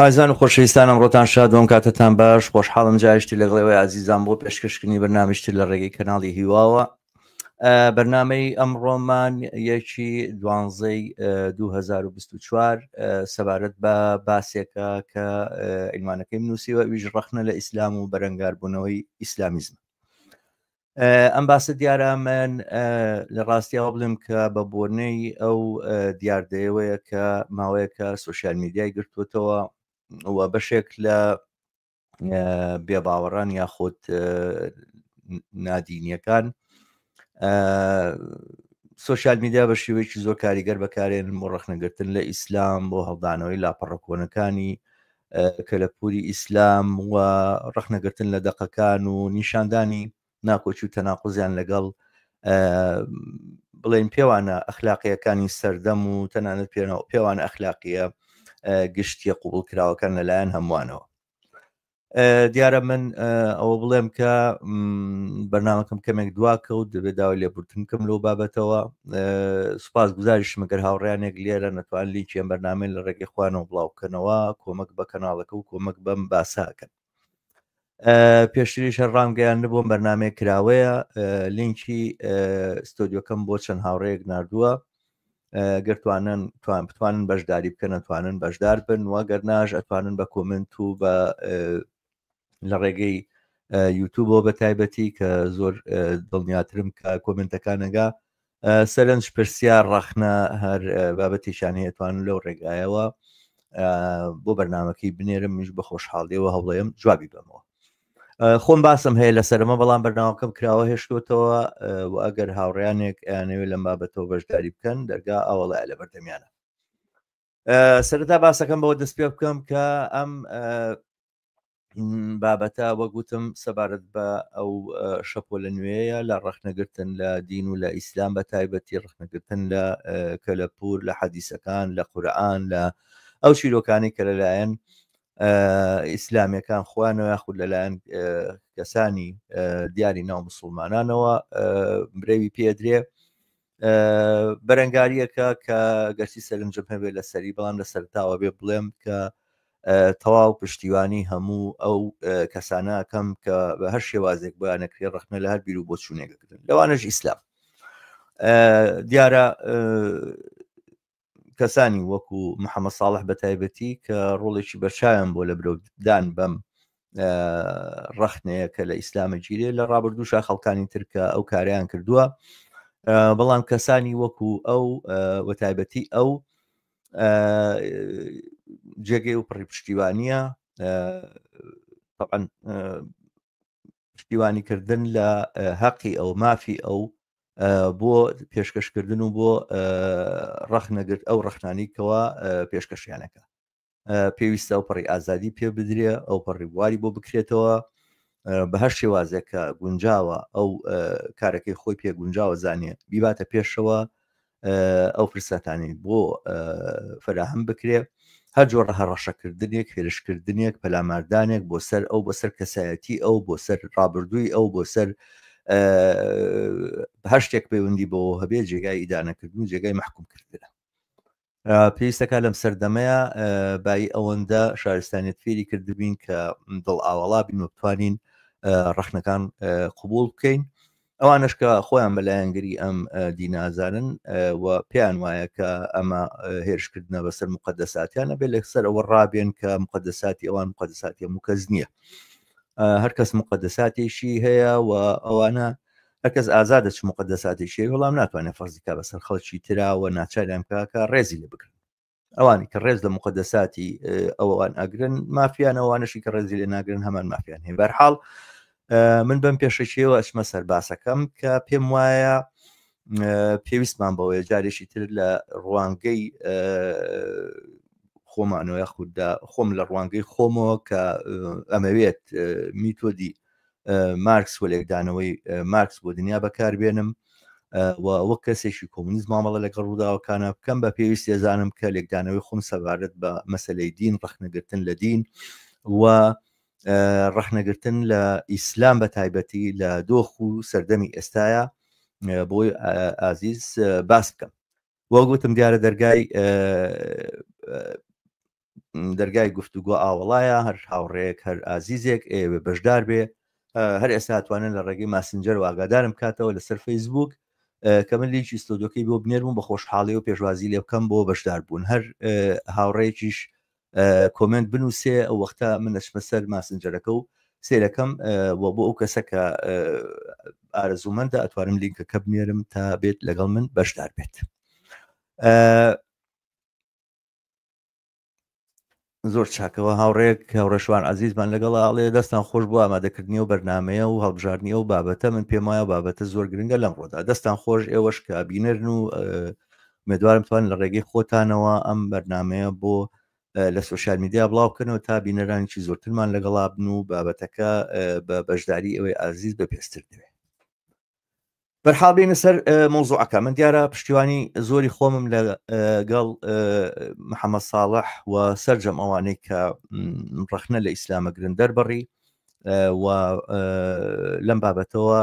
ئازیزان و خۆشەویستان ئەمڕۆتان شاد و ئەم کاتەتان باش خۆشحاڵم جارێکی تر لەگەڵ ئێوەی ئازیزان بۆ پێشکەشکردنی بەرنامەی تر لە ڕێگەی کەناڵی هیواوە بەرنامەی ئەمڕۆمان یەکی دوانزەی 2024 سەبارەت بە باسێکە کە عینوانەکەیم نووسیوە ئەویش ڕەخنە لە ئیسلام و بەرەنگاربوونەوەی ئیسلامیزم. ئەم باسە دیارە من لە ڕاستیەوە بڵێم کە بە بۆنەی ئەو دیاردەیەوەیە کە ماوەیەکە سوسیال میدیای گرتووەتەوە و بەشێک لە بێباوەڕان یاخود نادینیەکان سوسیال میدیا بە شێوەیەکی زۆر کاریگەر بەکارێن بۆ ڕخنەگرتن لە ئیسلام بۆ هەڵدانەوەی لاپەڕە کۆنەکانی کەلەپوری ئیسلام و ڕەخنەگرتن لە دەقەکان و نیشاندانی ناکۆکی و تەناقزیان لەگەڵ بڵێن پێوانە ئەخلاقیەکانی سەردەم و تەنانەت پێوانە ئەخلاقیە گشتیە قوبڵکراوەکان لەلایەن هەمووانەوە. دیارە من ئەوە بڵێم کە بەرنمەکەم کەمێک دوا کەوت دەبێت داوای لێبوردن بکەم لەو بابەتەوە سوپاس گوزاریشم گەر هاوڕیانێک لێرە نەتوان لینکی ئەم بەرنامەی لە ڕێگەی خوانەوە بڵاو بکەنەوە کۆمەک بە کەناڵەکە و کۆمەک بەم باساکەن پێشتریش هەر ڕامگەیان بۆم بەرنمەیە کراوەیە لینکی ستۆدیۆکەم بۆ چەند هاوڕێیەک نردووە گەر توانن توان بتوانن بەشداری بکەن ئەتوانن بەشدار بن و گەر ناش ئەتوانن بە کۆمنت و بە لە ڕێگەی یوتوبەوە بە تایبەتی کە زۆر دڵنیاترم کە کۆمنتەکانەگا سەرنج پرسیار ڕەخنە هەر بابەتێکیان هەیە توانن لەو ڕێگایەوە بۆ بەرنمەکەی بنێرم منیش بە خۆشحاڵیەوە هەوڵەیەم جوابی بەمەوە خۆم باسم هەیە لەسەرمە بەڵام بەرناوەکەم کراوە هێشتوتەوە و ئەگەر هاوڕیانێک ئەیانەوێت لەم بابەتەوە بەشداری بکەن دەرگا ئاوەڵای لە بەردەمیانە سەرەتا باسەکەم بەوە دەست پێ بکەم کە ئەم بابەتە وەگوتم سەبارەت بە ئەو شەپۆلە نوێیە لە ڕەخنەگرتن لە دین و لە ئیسلام بە تایبەتی ڕەخنەگرتن لە کەلەپور لە حەدیسەکان لە قورئان لە ئەو چیرۆکانی کە لەلایەن ئیسلامیەکان خۆیانەوە یاخود لەلایەن کەسانی دیاری ناو مسلمانانەوە برەوی پێدرێ بەرەنگاریەکە کە گەرچی سەرنجم هەبێ لە سەری بەڵام لە سەرتاوە بێ بڵێم کە تەواو پشتیوانی هەموو ئەو کەسانەکەم کە بە هەر شێوازێک بۆیانەکرێ ڕخنە لە هەر بیر و بۆچوونێکەکردن لەوانەش ئیسلام دیارە کەسانی وەکو محەممەد ساڵح بە تایبەتی کە ڕۆڵێکی بەرچاویان بۆ لە برەودان بەم ڕەخنەیە کە لە ئیسلامە گیرێ لە ڕابردووشا خەڵکانی تر کە ئەو کاریان کردووە بەڵام کەسانی وەکو ئەو وە تایبەتی ئەو جێگەی و پڕی پشتیوانیە پشتیوانیکردن لە هەقی ئەو مافی ئەو بۆ پێشکەشکردن و بۆ ڕەخنەگرت ئەو ڕەخنانی کەوا پێشکەشیانەکە پێویستە ئەو پەڕی ئازادی پێ بدرێ ئەو پەڕی بواری بۆ بکرێتەوە بە هەر شێوازێک کە گونجاوە ئەو کارەکەی خۆی پێ گونجاوە زانێ بیباتە پێشەوە ئەو فرسەتانەی بۆ فەراهەم بکرێ هەر جۆرە هەڕەشەکردنێک هێرشکردنێک پەلاماردانێک بۆ سەر ئەو بۆ سەر کەسایەتی ئەو بۆ سەر ڕابردووی ئەو بۆ سەر هەر شتێک پەیوەندی بەوە هەبێ جێگای ئیدانەکردن و جێگای مەحکومکردنە پێویستەکە لەم سەردەمەیە بایی ئەوەندە شارستانیت فێری کردبین کە دڵ ئاوەڵا بین و بتوانین ڕەخنەکان قوبول بکەین ئەوانش کە خۆیان بە لایەنگری ئەم دینازانن و پێیان وایە کە ئەمە هێرشکردنە بەسەر مقدساتیانە بێ لەسەر ئەوە ڕابێن کە مقدساتی ئەوان مقدساتی هەموو کەس نییە هەر کەس مقدساتێکی هەیە و ئەوانە هەرکەس ئازادە چ مقدساتێکی هەیە بەڵام ناتوانێت فەرزی کا بەسەر خەڵکی ترا و ناچاریان بکا کە ڕێزی لێ بگرن ئەوانی کە ڕێز لە مقدساتی ئەوان ئەگرن مافیان ئەوانەشی کە ڕێزی لێ ناگرن هەمان مافیان هەیە بەرحاڵ من بەم پێشەکیەوە ئەچمە سەر باسەکەم کە پێم وایە پێویستمان بەوەیە جارێکی تر لە ڕوانگەی خۆمانەوە یاخوددا خۆم لە ڕوانگەی خۆمەوە کە ئەمەوێت میتۆدی مارکس و لێکدانەوەی مارکس بۆ دنیا بەکاربێنم و وەک کەسێکی کۆمونیست مامەڵە لەگەڵ ڕووداوەکانە بکەم بە پێویست دەزانم کە لێکدانەوەی خۆم سەبارەت بە مەسلەی دین ڕەخنەگرتن لە دین و ڕەخنەگرتن لە ئیسلام بە تایبەتی لە دۆخ و سەردەمی ئێستاە بۆی ئازیز باس بکەم وەک وتم دیارە دەرگای دەرگای گفتوگۆ ئاوەڵایە، هەر هاوڕێیەک هەر ئازیزێک ئەیەوێ بەشدار بێ هەر ئێستا توانن لە ڕێگەی ماسنجەرەوە ئاگادارم بکاتەوە لەسەر فەیسبوک کە من لینکی ستۆدیۆکەی بۆ بنێرم و بە خۆشحاڵی و پێشوازی لێ بکەم بۆ بەشدار بوون. هەر هاوڕێیەکیش comment بنووسێ ئەو وەختە من ئەچمە سەر ماسنجەرەکە و سێرەکەم و بۆ ئەو کەسە کە ئارەزوومەندە ئەتوانم لینکەکە بنێرم تا بێت لەگەڵ من بەشدار بێت. زۆر چاکەوە هاوڕێک هاوڕێشوان عزیزمان لەگەڵ ئاڵێ دەستان خۆش بۆ ئامادەکردنی و بەرنمەیە و هەڵبژاردننی ئەو بابەتە من پێم وایە بابەتە زۆر گرنگە لەم ڕۆدا دەستان خۆش ئێوەش کە بینەرن و مێدوارم توان لە ڕێگەی خۆتانەوە ئەم بەرنمەیە بۆ لە سوسیال میدیا بڵاو بکەنەوە تا بینەرانێکی زۆرترمان لەگەڵا بن و بابەتەکە بە بەشداری ئەوەی ئازیز بە پێستر دەوێت. بەرحاڵ بێینە سەر مەوزوعەکە من دیارە پشتیوانی زۆری خۆمم لە گەڵ محەممەد ساڵح و سەرجەم ئەوانەی کە ڕەخنە لە ئیسلامەگرن دەربڕی و لەم بابەتەوە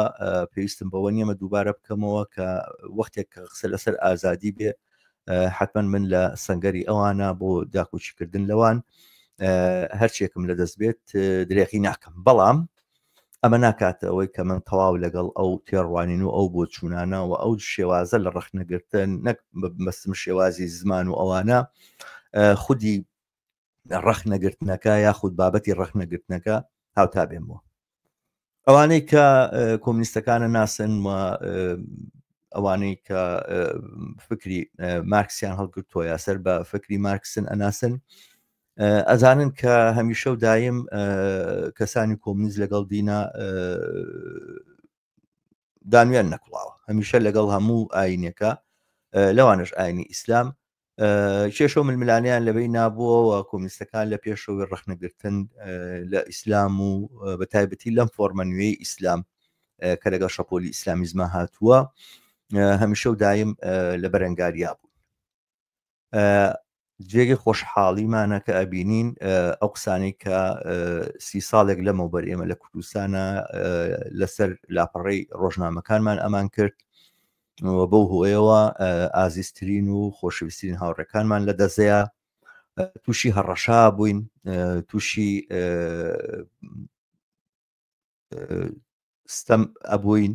پێویستم بەوە نییەمە دووبارە بکەمەوە کە وەختێک کە قسە لەسەر ئازادی بێ حتمما من لە سنگەری ئەوانە بۆ داکۆچیکردن لەوان هەرچێکم لەدەست بێت درێغی ناکەم بەڵام ئەمە ناکاتە ئەوەی کە من تەواو لەگەڵ ئەو تێڕوانین و ئەو بۆچوونانە و ئەو شێوازە لە ڕەخنەگرتن نەک بەستم شێوازی زمان و ئەوانە خودی ڕەخنەگرتنەکە یاخود بابەتی ڕەخنەگرتنەکە هاوتا بێمەوە. ئەوانەی کە کۆمنیستەکانە ناسن و ئەوانەی کە فکری مارکسیان هەڵگرتووە یا سەر بە فکری مارکسن ئەناسن ئەزانن کە هەمیشە و دایم کەسانی کۆمنیست لەگەڵ دینا دانویان نەکوڵاوە هەمیشە لەگەڵ هەموو ئاینەکە لەوانش ئاینی ئیسلام کێشە و ململانیان لەبەی نابووەوە کۆمیستەکان لە پێشەوەی ڕخنەگرتن لە ئیسلام و بە تایبەتی لەم فۆرمە نوێی ئیسلام کە لەگەڵ شەپۆلی ئیسلامیزمە هاتووە هەمیشە و دایم لە بەرەنگاریا بوون. جێگەی خۆشحاڵیمانە کە ئەبینین ئەو قسانەی کە سی ساڵێک لەمەوبەر ئێمە لە کوردستانە لەسەر لاپەڕەی ڕۆژنامەکانمان ئەمان کرد و بەو هۆیەوە ئازیزترین و خۆشەویسترین هاوڕێکانمان لە دەزەیە تووشی هەڕەشا بووین تووشی ستەم ئەبووین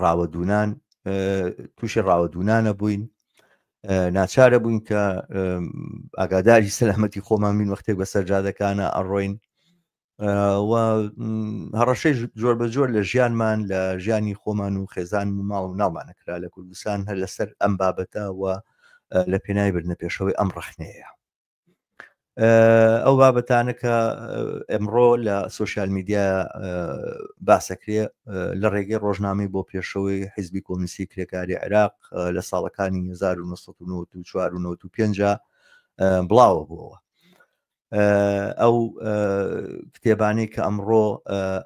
ڕاوەدوونان تووشی ڕاوەدوونانە بووین ناچارە بووین کە ئاگاداری سەلامەتی خۆمان بین وەختێک بەسەر جادەکانە ئەڕۆین و هەڕەشەی جۆر بە جۆر لە ژیانمان لە ژیانی خۆمان و خێزان و ماڵ و ناڵمانەکرا لە کوردستان هەر لەسەر ئەم بابەتە و لە پێناوی بردنە پێشەوەی ئەم ڕخنەیە ئەو بابەتانە کە ئەمڕۆ لە سوسیال میدیا باسەکرێ لە ڕێگەی ڕۆژنامەی بۆ پێشەوەی حیزبی کۆمیسی کرێکاری عێراق لە ساڵەکانی 1994 و 95 بڵاوە بووەوە ئەو کتێبانەی کە ئەمڕۆ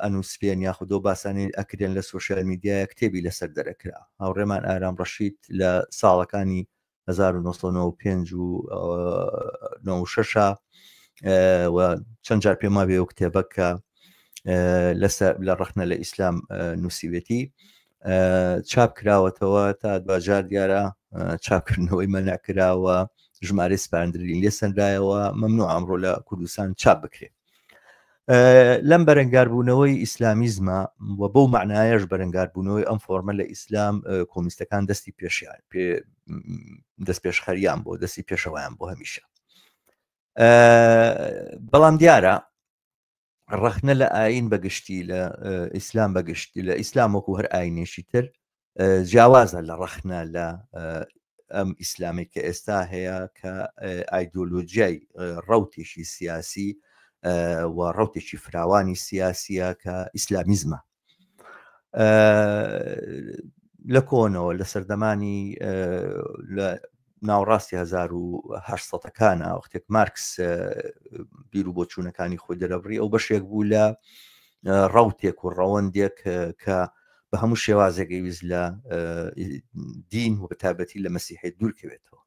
ئەنووسرێن یاخودۆ باسانی ئەکرێن لە سوسیال میدیایە کتێبی لەسەر دەرەکرا هاوڕێمان ئارام ڕەشید لە ساڵەکانی 1995 و 96 و چەند جار پێم وابێ ئەو کتێبە کە لەسەر لە ڕەخنە لە ئیسلام نووسیوێتی چاپ کراوەتەوە تا دواجار دیارە چاپکردنەوەی مەنع کراوە ژمارەی سپاندرین لێ سەنرایەوە مەمنوع ئەمڕۆ لە کوردستان چاپ بکرێت لەم بەرەنگاربوونەوەی ئیسلامیزمە و بەو معنایەش بەرەنگاربوونەوەی ئەم فۆرمە لە ئیسلام کۆمیستەکان دەستی پێشیان پێ دەست پێشخەریان بۆ دەستی پێشەوەیان بۆ هەمیشە بەڵام دیارە ڕەخنە لە ئاین بەگشتی لە ئیسلام بەگشتی لە ئیسلام وەکو هەر ئاینێکی تر جیاوازە لە ڕەخنە لە ئەم ئیسلامی کە ئێستا هەیە کە ئایدۆلۆژیای ڕوتێکی سیاسی و ڕوتێکی فراوانی سیاسیە کە ئیسلامیزمە لە کۆنەوە لە سەردەمانی لە ناوەڕاستی 1800ەکانە وەختێک مارکس بیر و بۆچوونەکانی خۆی دەرەبڕی ئەو بەشێک بوو لە ڕوتێک و ڕەوەندێک کە بە هەموو شێوازێک ئەویست لە دین و بەتابەتی لە مەسیحێت دوورکەوێتەوە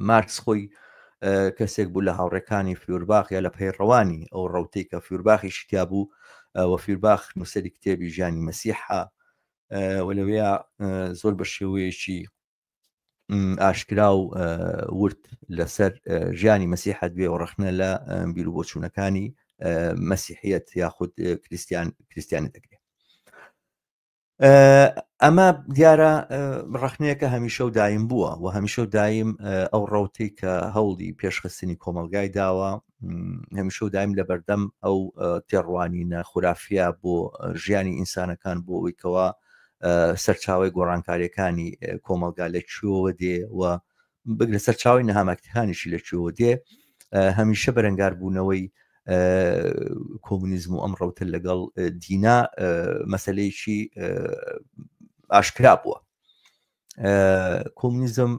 مارکس خۆی کەسێک بوو لە هاوڕێکانی فیورباخ یا لە پەیڕەوانی ئەو ڕوتەی کە فیورباخی شتیا بوو و فیورباخ نووسەری کتێبی ژیانی مەسیحە و لەوەیە زۆر بە شێوەیەکی ئاشکرا و ورد لەسەر ژیانی مەسیحەت بێ و ڕەخنە لە بیر و بۆچوونەکانی مەسیحیەت یاخود کریسیان کریسیانی دەگرێت. ئەمە دیارە ڕخنەیەکە هەمیشە و دایم بووە و هەمیشە و دایم ئەو ڕوتەی کە هەوڵی پێشخستنی کۆمەلگای داوە هەمیشە و دایم لە بەردەم ئەو تێڕوانینە خورافیە بۆ ژیانی ئینسانەکان بۆ ئەوەی کەوا سەرچاوی گۆڕانکاریەکانی کۆمەلگا لە کوێوە دێ و بگرە سەرچاوی نەهامەتەکانیشی لە کوێوە دێ، هەمیشە بەرەنگاربوونەوەی کۆمونیزم و ئەم ڕەوتە لەگەڵ دینا مەسلەیەکی ئاشکرا بووە. کۆمونیزم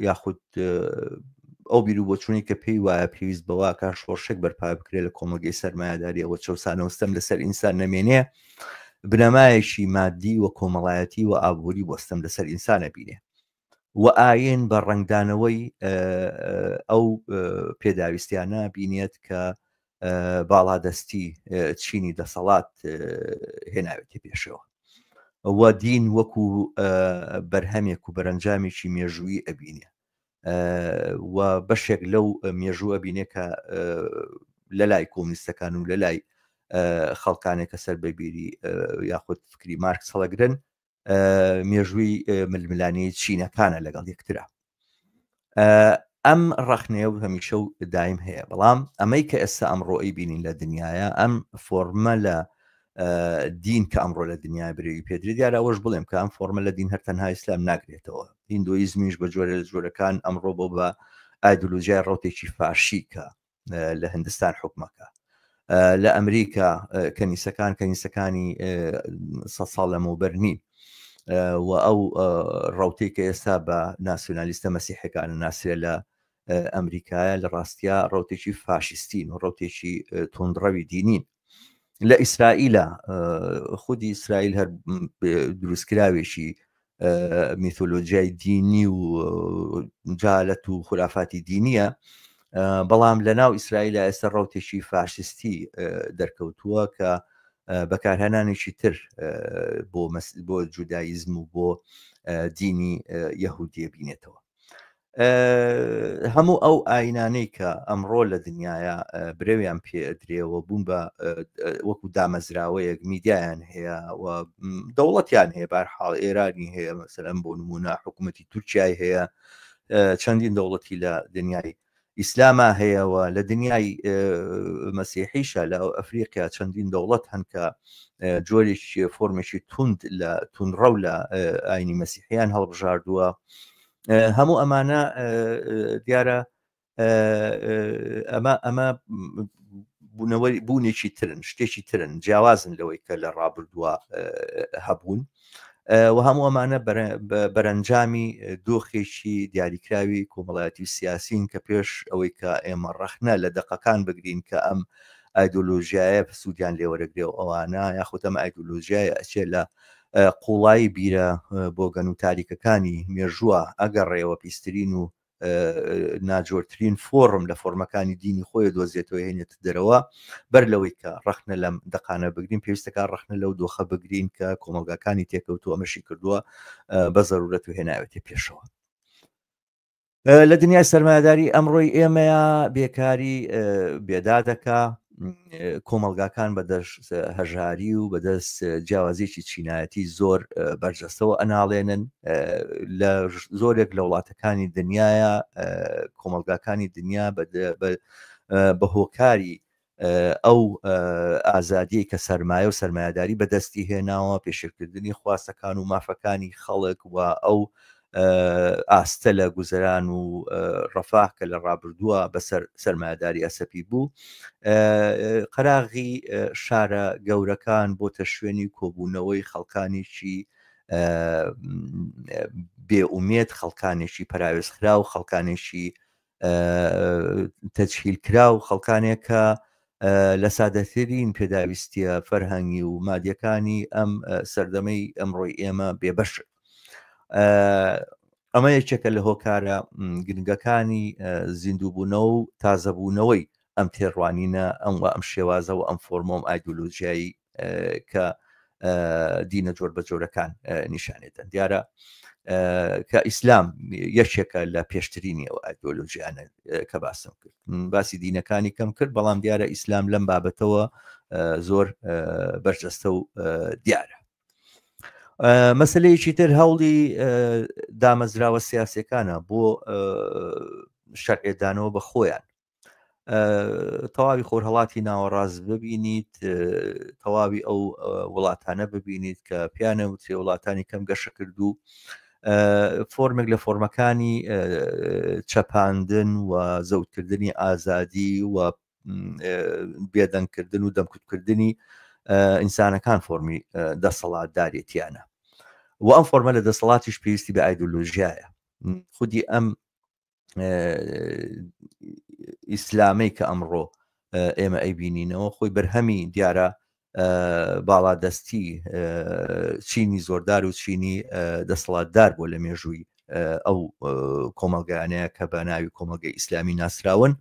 یاخود ئەو بیر و بۆچوونی کە پێی وایە پێویست بەوە کە شۆڕشێک بەرپا بکرێت لە کۆمەڵگەی سەرمایەداری ئەوە چەوسانەوە ستەم لەسەر ئینسان نەمێنێ، بنەمایەکی مادی و کۆمەڵایەتی و ئابووری بۆ ستەم لەسەر ئینسانە بینێ. و ئاین بە ڕەنگدانەوەی ئەو پێداویستیانە بینێت کە باڵادەستی چینی دەسەڵات هێناوێتی پێشەوە و دین وەکو بەرهەمێک و بەرەنجامێکی مێژوویی ئەبینێ و بەشێک لەو مێژوو ئەبینێ کە لە لای کۆمونیستەکان و لە لای خەڵکانێک کە سەر بە بیری یاخود فکری مارکس هەڵەگرن مێژووی ململانێی چینەکانە لەگەڵ یەکترا. ئەم ڕەخنەیە و هەمیشە و دایم هەیە، بەڵام ئەمەی کە ئێستا ئەمڕۆ ئەیبینین لە دنیاە، ئەم فۆرمە لە دین کە ئەمڕۆ لە دنیا برەوی پێدرێت، دیارە ئەوەش بڵێم کە ئەم فۆرمە لە دین هەر تەنها ئیسلام ناگرێتەوە، هیندۆیزمیش بە جۆرە لە جۆرەکان ئەمڕۆ بۆ بە ئایدۆلۆژیای ڕەوتێکی فاشی کە لە هندستان حکومەکە لە ئەمریکا کەنیسەکان کەنیسەکانی سە ساڵ لەمەوبەر نین و ئەو ڕوتەی کە ئێستا بە ناسیۆنالیستە مەسیحەکان ناسرێ لە ئەمریکایە لە ڕاستیا ڕوتێکی فاشیستین و ڕوتێکی تونندڕەوی دینین لە ئیسرائیلە خودی ئیسرائیل هەر دروستکراوێکی میتۆلۆژیای دینی و جالەت و خورافاتی دینیە، بەڵام لە ناو ئیسرائیل ئێستا ڕوتێکی فاشستی دەرکەوتووە کە بەکارهێنانێکی تر بۆ بۆ جودایزم و بۆ دینی یەهودیە بینێتەوە. هەموو ئەو ئاینانەی کە ئەمڕۆ لە دنیاە برەویان پێ ئەدرێەوە بوون بە وەکو دامەزراوەیەک، میدیایان هەیە و دەوڵەتیان هەیە، بارحاڵ ئێرانی هەیە مەسەلەن بۆ نمونە، حکوومەتی تورکیای هەیە، چەندین دەوڵەتی لە دنیای ئیسلاما هەیە و لە دنیای مەسیحیشە لە ئەفریقیا چەندین دەوڵەت هەن کە جۆرێکی فۆرمێکی توند لە تونڕەو لە ئاینی مەسیحیان هەڵبژاردووە. هەموو ئەمانە دیارە ئەمە ئەمە بوونەوەی بوونێکی ترن، شتێکی ترن، جیاوازن لەوەی کە لە ڕابردووە هەبوون و هەموو ئەمانە بەرەنجامی دۆخێکی دیاریکراوی کۆمەڵایەتی و سیاسین کە پێش ئەوەی کە ئێمە ڕەخنە لە دەقەکان بگرین کە ئەم ئایدۆلۆژیایە سوودیان لێوەرەگرێ و ئەوانە یاخود ئەم ئایدۆلۆژیایە ئەچێ لە قوڵایی بیرە بۆگەن و تاریکەکانی مێژووە ئەگەڕێەوە، پیسترین و ناجۆرترین فۆڕم لە فۆرمەکانی دینی خۆی دۆزێتەوە هێنێتە دەرەوە. بەر لەوەی کە ڕەخنە لەم دەقانە بگرین پێویستەکە ڕەخنە لەو دۆخە بگرین کە کۆمەڵگاکانی تێکەوتو ئەمەشی کردووە بە زەرورەت و هێناوێتی پێشەوە. لە دنیای سەرمایەداری ئەمڕۆی ئێمەیە بێکاری بێدا دەکا، کۆمەڵگاکان بەدەست هەژاری و بەدەست جیاوازیی چینایەتی زۆر بەرجەستەوە ئەناڵێنن. لە زۆرێک لە وڵاتەکانی دنیاە کۆمەڵگاکانی دنیا بە هۆکاری ئەو ئازادیەی کە سەرمایە و سەرمایەداری بەدەستی هێناوە، پێشێلکردنی خواستەکان و مافەکانی خەڵک و ئەو ئاستە لە گوزەران و ڕەفاه کە لە ڕابردووە بەسەر سەرمایەداری ئەسەپی بوو، قەراغی شارە گەورەکان بۆتە شوێنی کۆبوونەوەی خەڵکانێکی بێئومێد، خەڵکانێکی پەراوێزخراو، خەڵکانێکی تەجهیل کراو، خەڵکانێک کە لە سادەترین پێداویستیە فەرهەنگی و مادیەکانی ئەم سەردەمەی ئەمڕۆی ئێمە بێبەشن. ئەمە یەکێکە لە هۆکارە گرنگەکانی زیندووبوونەوە و تازەبوونەوەی ئەم تێڕوانینە، ئەم و ئەم شێوازە و ئەم فۆرمە و ئایدۆلۆژیایی کە دینە جۆر بە جۆرەکان نیشانێتن. دیارە کە ئیسلام یەکێکە لە پێشترینی ئەو ئایدۆلۆژیانە کە باسم کرد. باسی دینەکانی کەم کرد، بەڵام دیارە ئیسلام لەم بابەتەوە زۆر بەرجەستە و دیارە. مەسلەیەکی تر هەوڵی دامەزراوە سیاسەکانە بۆ شەرعێدانەوە بە خۆیان. تەواوی خۆرهەڵاتی ناوەڕاست ببینیت، تەواوی ئەو وڵاتانە ببینیت کە پیانە وترێ وڵاتانی کەم گەشە کردو، فۆرمێک لە فۆرمەکانی چەپاندن و زەوتکردنی ئازادی و بێدەنگکردن و دەمکوتکردنی ئینسانەکان فۆرمی دەسەڵاتدارێتیانە و ئەم فۆرمە لە دەسەڵاتیش پێویستی بە ئایدۆلۆژیایە. خودی ئەم ئیسلامەی کە ئەمڕۆ ئێمە ئەیبینینەوە خۆی بەرهەمی دیارە باڵادەستی چینی زۆردار و چینی دەسەڵاتدار بۆ لە مێژووی ئەو کۆمەلگایانەیە کە بە ناوی کۆمەلگەی ئیسلامی ناسراون.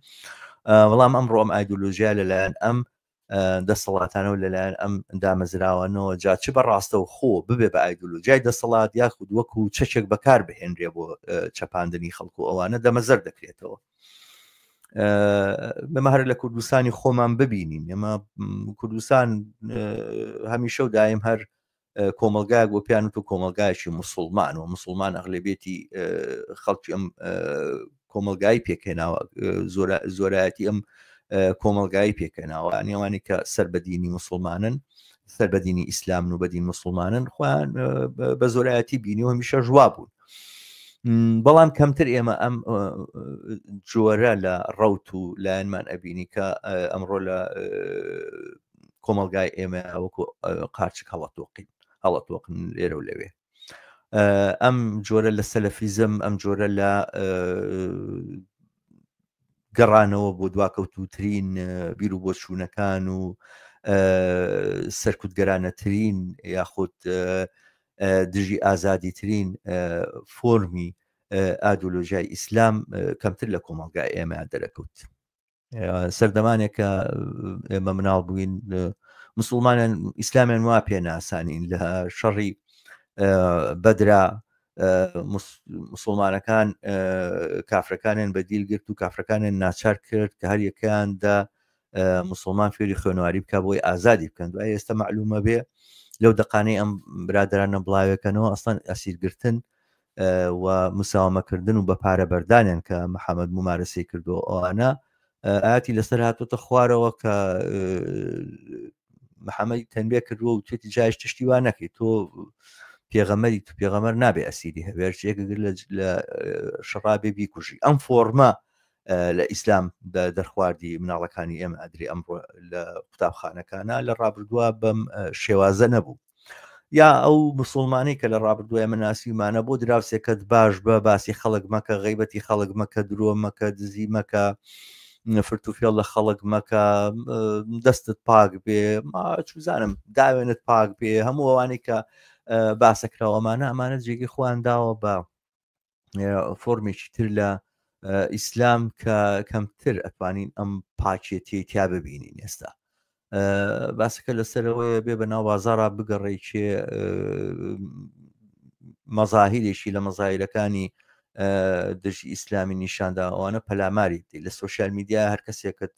بەڵام ئەمڕۆ ئەم ئایدۆلۆژیا لەلایەن ئەم دەسەڵاتانەوە لەلایەن ئەم دامەزراوانەوە، جا چ بە ڕاستەوخۆ ببێ بە ئایدۆلۆژیای دەسەڵات یاخود وەکو چەکێک بەکار بهێنرێ بۆ چەپاندنی خەڵک و ئەوانە، دەمەزەر دەکرێتەوە. ئێمە هەر لە کوردستانی خۆمان ببینین، ئێمە کوردستان هەمیشە و دایم هەر کۆمەلگایەک بۆ پیان و کۆمەلگایەکی مسلمان و مسلمان ئەغلبێتی خەڵکی ئەم کۆمەلگای پێکهێناوە، زۆرایەتی ئەم کۆمەلگای پێکهێناوە، ئەنیوانی کە سەر بە دینی مسلمانن، سەر بە دینی ئیسلامن و بە دین مسلمانن، خۆیان بە زۆرایەتی بینی و هەمیشە ژوا بوون. بەڵام کەمتر ئێمە ئەم جۆرە لە ڕەوت و لایەنمان ئەبینی کە ئەمڕۆ لە کۆمەلگای ئێمە وەکو قارچک هەڵەتۆقین هەڵەتۆقن لێرە و لەوێ. ئەم جۆرە لە سەلەفیزم، ئەم جۆرە لە گەڕانەوە بۆ دواکەوتووترین بیر و بۆچوونەکان و سەرکوتگەرانەترین یاخود دژی ئازادیترین فۆرمی ئادۆلۆژیای ئیسلام کەمتر لە کۆمەڵگای ئێمە دەرەکەوت. سەردەمانێک کە ئێمە مناڵ بووین مسلمانان ئیسلامیان وا پێ ناسانین لە شەڕی بەدرا مسلمانەکان کافرەکانیان بە دیل گرت و کافرەکانیان ناچار کرد کە هەر یەکەیاندا مسلمان فێری خوێنواری بکە بۆی ئازادی بکەن. دوای ئێستا معلومە بێ لەو دەقانەی ئەم برادرانە بڵاوێکەنەوە ئەسڵەن ئەسیرگرتن و مساومەکردن و بە پارە بەردانیان کە محەممەد ممارەسەی کردو ئەوانە ئاتی لەسەر هاتۆتە خوارەوە کە محەممەدی تەنبێ کردووە و توێتی جایش تشتی وا نەکەی، تۆ پێغەمەری، تو پێغەمەر نابێ ئەسیری هەبێرچێک لە شەڕابێ بیکوژی. ئەم فۆرمە لە ئیسلام دەرخواردی مناڵەکانی ئێمە ئەدرێ ئەمڕۆ لە قوتابخانەکانە، لە ڕابردووە بەم شێوازە نەبوو. یا ئەو مسلمانەی کە لە ڕابردوو ئێمە ناسیمانە بۆ دراوسێکەت باش بە، باسی خەڵک مەکە، غیبەتی خەڵک مەکە، درۆ مەکە، دزی مەکە، فرت و فێڵ لە خەڵک مەکە، دەستت پاک بێ، چوزانم داوێنت پاک بێ، هەموو ئەوانەی کە باسەکراوەمانە ئەمانە جێگەی خۆیان داوە بە فۆرمێکی تر لە ئیسلام کە کەمتر ئەتوانین ئەم پاکێتی تیا ببینین. ئێستا باسەکە لەسەرەوەیە بێ بە ناو بازارا بگەڕێ کێ مەزاهیرێکی لە مەزایرەکانی دژی ئیسلامی نیشاندا ئەوانە پەلاماری لە سوسیال میدیا هەر کەسێکت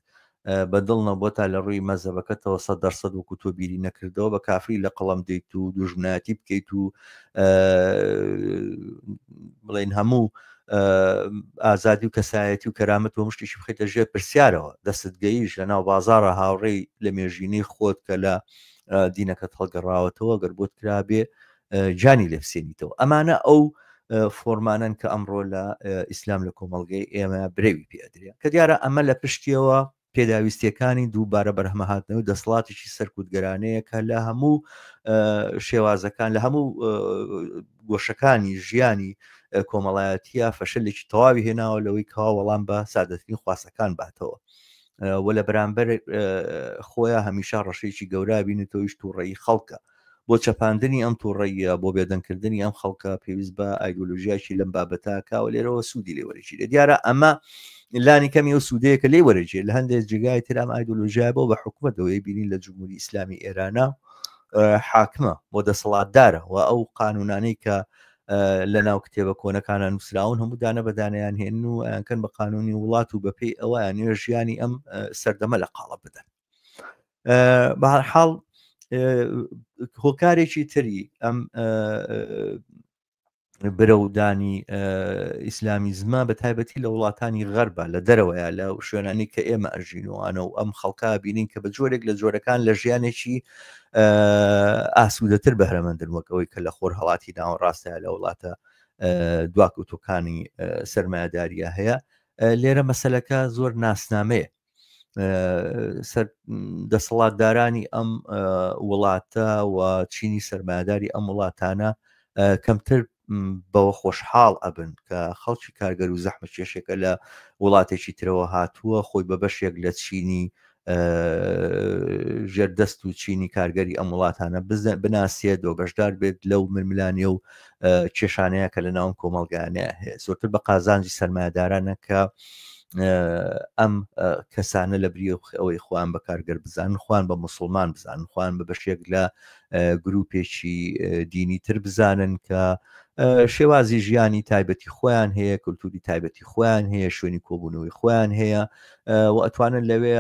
بە دڵ نەبووە تا لە ڕووی مەزەبەکەتەوە 100% وەکو تۆ بیری نەکردەوە بە کافری لە قەڵەم دەیت و دوژمنایەتی بکەیت و بڵێن هەموو ئازادی و کەسایەتی و کەرامەت و مشتێکی بخیتە ژێر پرسیارەوە. دەستت گەیش لە ناو بازارە هاوڕێی لە مێژینەی خۆت کە لە دینەکەت هەڵگەڕاوەتەوە گەر بۆت کرابێ گیانی لێ بسێنیتەوە. ئەمانە ئەو فۆرمانەن کە ئەمڕۆ لە ئیسلام لە کۆمەڵگەی ئێمە برەوی پێدرێ، کە دیارە ئەمە لە پشتیەوە پێداویستیەکانی دووبارە بەرهەمەهاتنەوەی دەسەڵاتێکی سەرکوتگەرانەیە کە لە هەموو شێوازەکان لە هەموو گۆشەکانی ژیانی کۆمەڵایەتیە فەشەلێکی تەواوی هێناوە لەوەی کەوا وەڵام بە سادەترین خواستەکان باتەوە و لە بەرامبەر خۆیان هەمیشە ڕەشێکی گەورە بینێتەوەیش تووڕەیی خەڵکە. بۆ چەپاندنی ئەم توڕەییە، بۆ بێدەنگکردنی ئەم خەڵکە پێویست بە ئایدۆلۆژیاکی لەم بابەتە کاوە لێرەوە سوودی لێ وەرەگیرێت. دیارە ئەمە لانی کەمی ئەو سوودەیە کە لێ وەرەگیرێت. لە هەندێک جێگای تر ئەم ئایدۆلۆژیای بۆ بە حکومەتەوەی بینین لە جمهوری ئیسلامی ئێرانە حاکمە و دەسەڵاتدارە و ئەو قانونانەی کە لە ناو کتێبە کۆنەکانە نووسراون هەموو دانە بە دانیان هێن و ئەیانکەن بە قانونی وڵات و بەپێی ئەویان نوێ ژیانی ئەم سەردەمە لە قاڵب بدەن. بە هەر حاڵ هۆکارێکی تری ئەم برەودانی ئیسلامیزمە بە تایبەتی لە وڵاتانی غەربە لە دەرەوەیە لە شوێنانی کە ئێمە ئەژینوانە و ئەم خەڵکە بینین کە بە جۆرێک لە جۆرەکان لە ژیانێکی ئاسوودەتر بەهرەمەندن وەک ئەوەی کە لە خۆر هەڵاتی ناوەڕاستە لە وڵاتە دواکەوتوەکانی سەرمایەداریە هەیە. لێرە مەسەلەکە زۆر ناسنامەیە. سەر دەسەڵاتدارانی ئەم وڵاتە و چینی سەرمایەداری ئەم وڵاتانە کەمتر بەوە خۆشحاڵ ئەبن کە خەڵکی کارگەر و زەحمە کێشێکە لە وڵاتێکی ترەوە هاتووە خۆی بە بەشێک لە چینی ژێر دەست و چینی کارگەری ئەم وڵاتانە بناسێت و بەشدار بێت لەو ململانێ و کێشانەیە کە لە ناوم کۆمەڵگانەیە هەیە. زۆرتر بە قازانجی سەرمایەدارانە کە ئەم کەسانە لە بری ئەوەی خۆیان بە کارگەر بزانن، خۆیان بە موسڵمان بزانن، خۆیان بە بەشێک لە گروپێکی دینی تر بزانن کە شێوازی ژیانی تایبەتی خۆیان هەیە، کولتوری تایبەتی خۆیان هەیە، شوێنی کۆبوونەوەی خۆیان هەیە و ئەتوانن لەوێ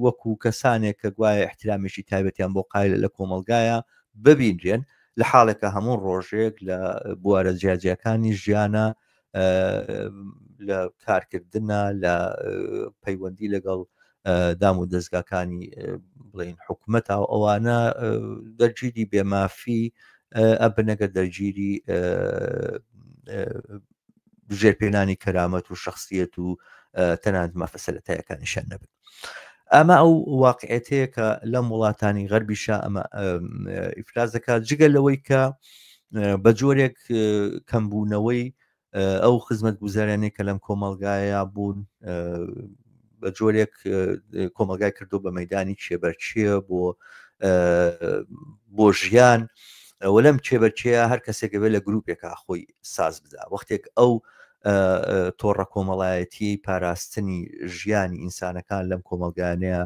وەکو کەسانێک کە گوایە احترامێکی تایبەتیان بۆ قایلە لە کۆمەڵگایە ببینرێن، لە حاڵێکە هەموو ڕۆژێک لە بوارە جیاجیاکانی ژیانە، لە کارکردنە، لە پەیوەندی لەگەڵ دام و دەستگاکانی بڵین حکومەت و ئەوانە دەرگیری بێمافی ئەبنەگە دەرگیری ژێرپێنانی کەرامەت و شخصیت و تەنانەت مافە سەرەتایەکانیشیان نەبن. ئەمە ئەو واقعەتەیە کە لەم وڵاتانی غەربیشە ئەمە ئیفلاس دەکات، جگە لەوەی کە بە جۆرێک کەمبوونەوەی ئەو خزمەت گوزارانەی کە لەم کۆمەلگایە بوون بە جۆرێک کۆمەلگای کردو بە مەدانی کێبەرکێ بۆ ژیان و لەم کێبەرکێیە هەر کەسێک بێت لە گروپێکا خۆی ساز بدا. وەختێک ئەو تۆڕە کۆمەڵایەتیی پاراستنی ژیانی ئینسانەکان لەم کۆمەلگانەیە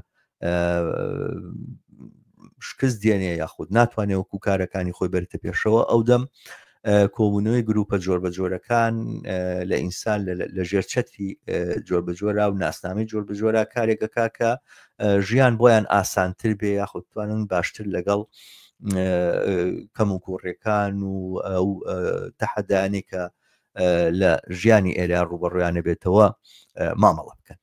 شکست دێنێ یاخود ناتوانێت وەکو کارەکانی خۆی بەرتە پێشەوە، ئەو دەم کۆبوونەوەی گروپە جۆر بە جۆرەکان لە ئینسان لە ژێر چەتری جۆر بە جۆرا و ناسنامەی جۆر بە جۆرا کارێکەکە کە ژیان بۆیان ئاسانتر بێ یاخود توانن باشتر لەگەڵ کەم و کوڕەکان و ئەو تەحەدانێک کە لە ژیانی ئێرە ڕوبەڕویانە بێتەوە مامەڵە بکەن.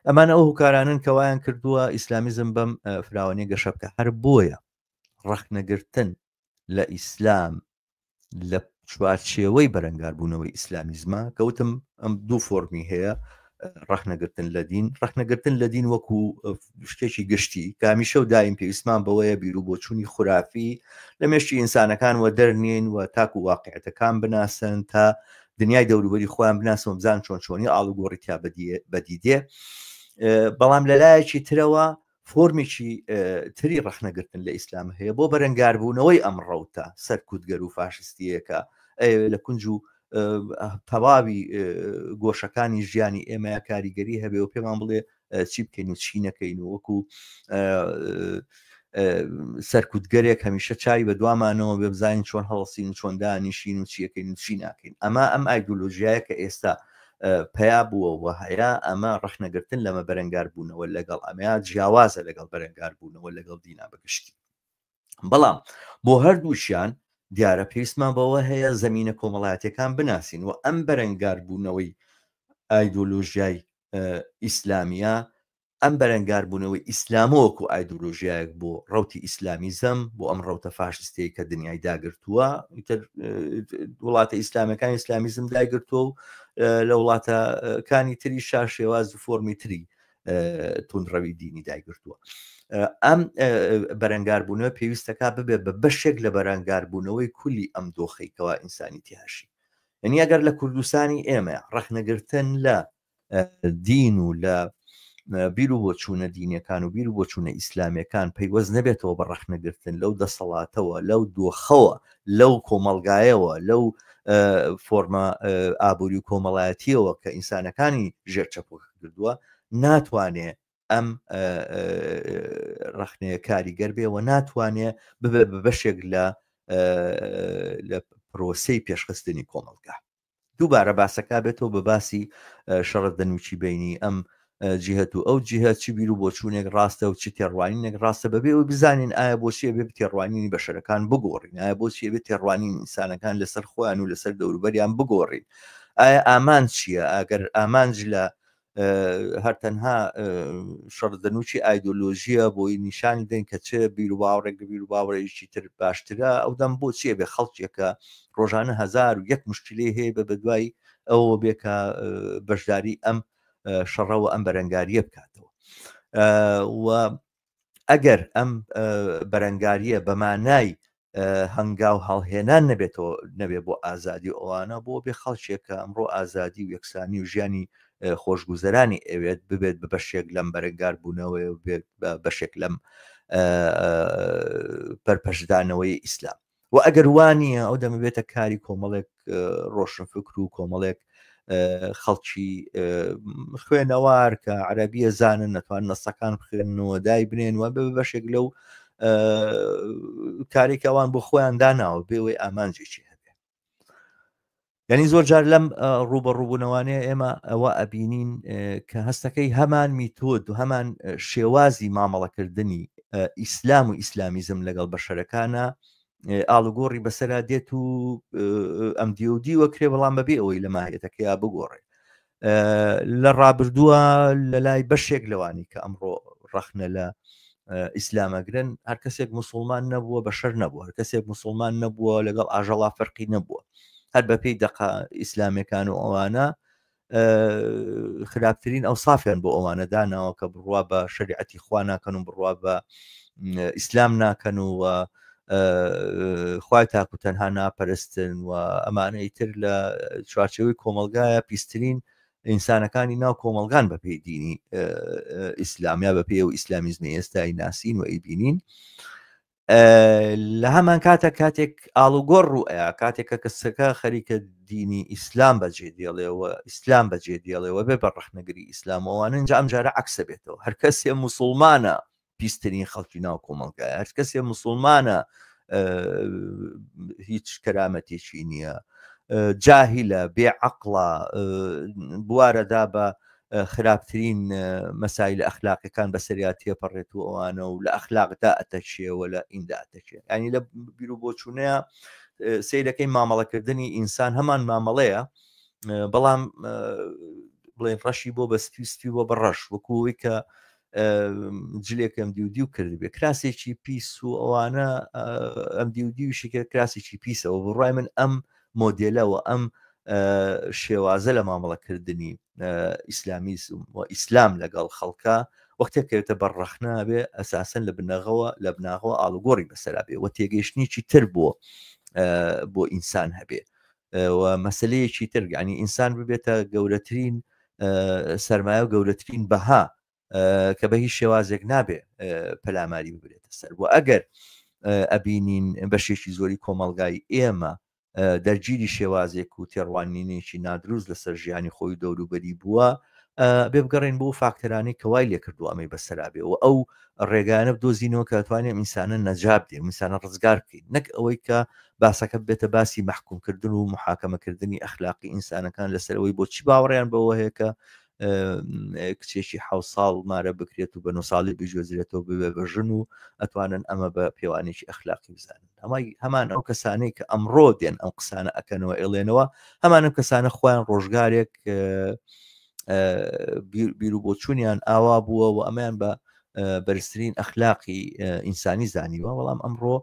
ئەمانە ئەو هوکارانن کە وایان کردووە ئیسلامیزم بەم فراوانی گەشە بکە. هەر بۆیە ڕەخنەگرتن لە ئیسلام لە چوارچێوەی بەرەنگاربوونەوەی ئیسلامیزمە کەوتم ئەم دوو فۆرمی هەیە، ڕەخنەگرتن لە دین، ڕەخنەگرتن لە دین وەکو شتێکی گشتی کە هەمیشە و دایم پێویستمان بەوەیە بیر و بۆچوونی خورافی لە مێشکی ئینسانەکان وە دەرنین و تاکو واقعەتەکان بناسن، تا دنیای دەوروبەری خۆیان بناسن و بزان چۆن چۆنی ئاڵوگۆڕی تیا بەدیدێ. بەڵام لەلایەکی ترەوە فۆرمێکی تری ڕەخنەگرتن لە ئیسلام هەیە بۆ بەرەنگاربوونەوەی ئەم ڕەوتە سەرکوتگەر و فاشستیەکە لە کونج و تەواوی گۆشەکانی ژیانی ئێمە کاریگەری هەبێ و پێمان بڵێ چی بکەین و چی نەکەین و وەکو سەرکوتگەرێک هەمیشە چاوی بە دوامانەوە بێ بزانین چۆن هەڵسین و چۆن دانیشین و چیەکەین و چی ناکەین. ئەمە ئەم ئایدۆلۆژیایە کە ئێستا پیا بووە و هەیە، ئەمە ڕەخنەگرتن لەمە بەرەنگاربوونەوە لەگەڵ ئەمەیا جیاوازە لەگەڵ بەرەنگاربوونەوە لەگەڵ دینا بەگشتی. بەڵام بۆ هەردووشیان دیارە پێویستمان بەوە هەیە زەمینە کۆمەڵایەتیەکان بناسین و ئەم بەرەنگاربوونەوەی ئایدۆلۆژیای ئیسلامیە، ئەم بەرەنگاربوونەوەی ئیسلامە وەکو ئایدۆلۆژیایەک بۆ ڕەوتی ئیسلامیزم، بۆ ئەم ڕەوتە فاشستەیە کە دنیای داگرتووە، ئیتر وڵاتە ئیسلامەکان ئیسلامیزم داگرتووە و لە وڵاتەکانی تری شا شێواز و فۆرمی تری توندڕەوی دینی دایگرتووە. ئەم بەرەنگاربوونەوە پێویستەکە ببێ بە بەشێک لە بەرەنگاربوونەوەی کولی ئەم دۆخەی کەوا ئینسانی تیاشی. یعنی ئەگەر لە کوردستانی ئێمە ڕەخنەگرتن لە دین و لە بیر و بۆچوونە دینیەکان و بیر و بۆچوونە ئیسلامیەکان پەیوەست نەبێتەوە بە ڕەخنەگرتن لەو دەسەڵاتەوە، لەو دۆخەوە، لەو کۆمەڵگایەوە، لەو فۆرمە ئابووری و کۆمەڵایەتیەوە کە ئینسانەکانی ژێر چەپۆکە کردووە، ناتوانێ ئەم ڕەخنەیە کاریگەر بێ و ناتوانێ ببێ بە بەشێک لە لە پرۆسەی پێشخستنی کۆمەڵگا. دووبارە باسەکە بێتەوە بە باسی شەڕە دەنوچی بینی ئەم جیهت و ئەو جیهە، چی بیر و بۆچوونێک ڕاستە و چی تێڕوانینێک ڕاستە، بەبێ ئەوەی بزانین ئایا بۆچی ئەبێ تێڕوانینی بەشەرەکان بگۆڕین، ئایا بۆچی ئەبێ تێڕوانینی ئینسانەکان لەسەر خۆیان و لەسەر دەوروبەریان بگۆڕین، ئایا ئامانج چییە؟ ئەگەر ئامانج لە هەر تەنها شەڕدەنووکی ئایدۆلۆژیە بۆی نیشانی دەین کە چ بیر و باوەڕێک لە بیر و باوەڕێکی تر باشترە، ئەو دەم بۆچیە بێ خەڵکێکە ڕۆژانە 1001 مشکلەی هەیە بە بەدوای ئەوە بێ کە بەشداری ئەم شەڕەوە ئەم بەرەنگاریە بکاتەوە. و ئەگەر ئەم بەرەنگاریە بە مانای هەنگاو هەڵهێنان نەبێتەوە نەبێ بۆ ئازادی و ئەوانە، بۆ بێ خەڵکێک کە ئەمڕۆ ئازادی و یەکسانی و ژیانی خۆشگوزەرانی ئەوێت ببێت بە بەشێک لەم بەرەنگار بوونەوەی و بێت بە بەشێک لەم پەرپەشدانەوەی ئیسلام. و ئەگەر وا نییە ئەو دەمە بێتە کاری کۆمەڵێک ڕۆشنفکر و کۆمەڵێک خەڵکی خوێنەوار کە عەربیە زانن نەتوان نەسەکان بخوێنەوە دای بنێن و بە بەشێک لەو کارێک ئەوان بۆ خۆیان داناوە بێەوەی ئامانجێکی هەبێ. یعنی زۆر جار لەم ڕوبەڕووبوونەوانەیە ئێمە ئەوە ئەبینین کە هەستەکەی هەمان میتۆد و هەمان شێوازی مامەڵەکردنی ئیسلام و ئیسلامیزم لەگەڵ بەشەرەکانە ئاڵوگۆڕی بەسەرا دێت و ئەم دیو دیوە کرێ، بەڵام بەبێ ئەوەی لە ماهیەتەکەیا بگۆڕێ. لە ڕابردووە لە لای بەشێک لەوانی کە ئەمڕۆ ڕەخنە لە ئیسلامەگرن، هەر کەسێک مسلمان نەبووە بەشەر نەبووە، هەر کەسێک مسلمان نەبووە لەگەڵ ئاژەڵا فەرقی نەبووە. هەر بەپێی دەقە ئیسلامەکان و ئەوانە خراپترین ئەو سافیان بۆ ئەوانە داناوە کە بڕوا بە شریعەتی خوا ناکەن و بڕوا بە ئیسلام ناکەن و خوای تاک و تەنها ناپەرستن و ئەمانە ئیتر لە چوارچێوەی کۆمەلگایە پیسترین ئینسانەکانی ناو کۆمەلگان بە پێی دینی ئیسلام یا بە پێی و ئیسلامیزمی ئێستای ناسین و ئەیبینین. لە هەمان کاتە کاتێک ئاڵوگۆڕ ڕوو ئەیا، کاتێک کە کەسەکە خەریکە دینی ئیسلام بەجێ دێڵێەوە، ئیسلام بەجێ دێڵێەوە بێ بە ڕەخنەگری ئیسلام ئەوانە، اینجا ئەم جارە عەکسە بێتەوە. هەر کەسێ موسڵمانە پیسترین خەڵکی ناو کۆمەڵگایە، هەر کەسێ موسڵمانە هیچ کەرامەتێکی نییە، جاهیلە، بێ عەقڵە، بوارەدا بە خراپترین مەسایل ئەخلاقیەکان بەسەریا تێپەڕێت و ئەوانە و لە ئەخلاقدا ئەتەچێ و لە ئیندا ئەتەچێ. ینی لە بیر و بۆچوونەیە سیرەکەی مامەڵەکردنی ئینسان هەمان مامەڵەیە، بەڵام بڵێن ڕەشی بۆ بە سپی، سپی بۆ بە ڕەش، وەکوەوەی کە جلێکم دیو دیو کردبێ کراسێکی پیس و ئەوانە، ئەم دیو دیوشی کرد کراسێکی پیسەوە. بڕای من ئەم مۆدێلەوە ئەم شێوازە لە مامەڵەکردنی ئیسلامیزم و ئیسلام لەگەڵ خەڵکە وەختێک کەوێتە بەر ڕەخنە بێ ئەساسەن لە بنەغەوە لە بناغەوە ئاڵوگۆڕی بەسەرا بێ و تێگەیشتنێکی تر بۆ ئینسان هەبێ و مەسلەیەکی تر، یعنی ئینسان ببێتە گەورەترین سەرمایە و گەورەترین بەها کە بە هیچ شێوازێک نابێ پەلاماری ببرێتە سەر. و ئەگەر ئەبینین بەشێکی زۆری کۆمەڵگای ئێمە دەرگیری شێوازێک و تێڕوانینێکی نادروست لەسەر ژیانی خۆی و دەوروبەری بووە، بێ بگەڕێن بۆ فاکتەرانەی کە وای لێکردووە ئەمەی بەسەرا بێ و ئەو ڕێگایانە بدۆزینەوە کە توانێت ئینسانە نەجاب دێ، ئینسانە ڕزگار بکەین، نەک ئەوەی کە باسەکە بێتە باسی مەحکومکردن و محاکەمەکردنی ئەخلاقی ئینسانەکان لەسەر ئەوەی بۆچی باوەڕیان بەوە هەیە کە کچێکی حەو ساڵ مارە بکرێت و بە نۆ ساڵی بگوێزرێتەوە ببێ بە ژن و ئەتوانن ئەمە بە پێوانێکی ئەخلاقی بزانن. هەمای هەمان ئەو کەسانەی کە ئەمڕۆ دێن ئەم قسانە ئەکەنەوە ئێڵێنەوە، هەمان ئەم کەسانە خۆیان ڕۆژگارێک بیر و بۆچوونیان ئاوا بووە و ئەمەیان بە بەرزترین ئەخلاقی ئینسانی زانیوە، بەڵام ئەمڕۆ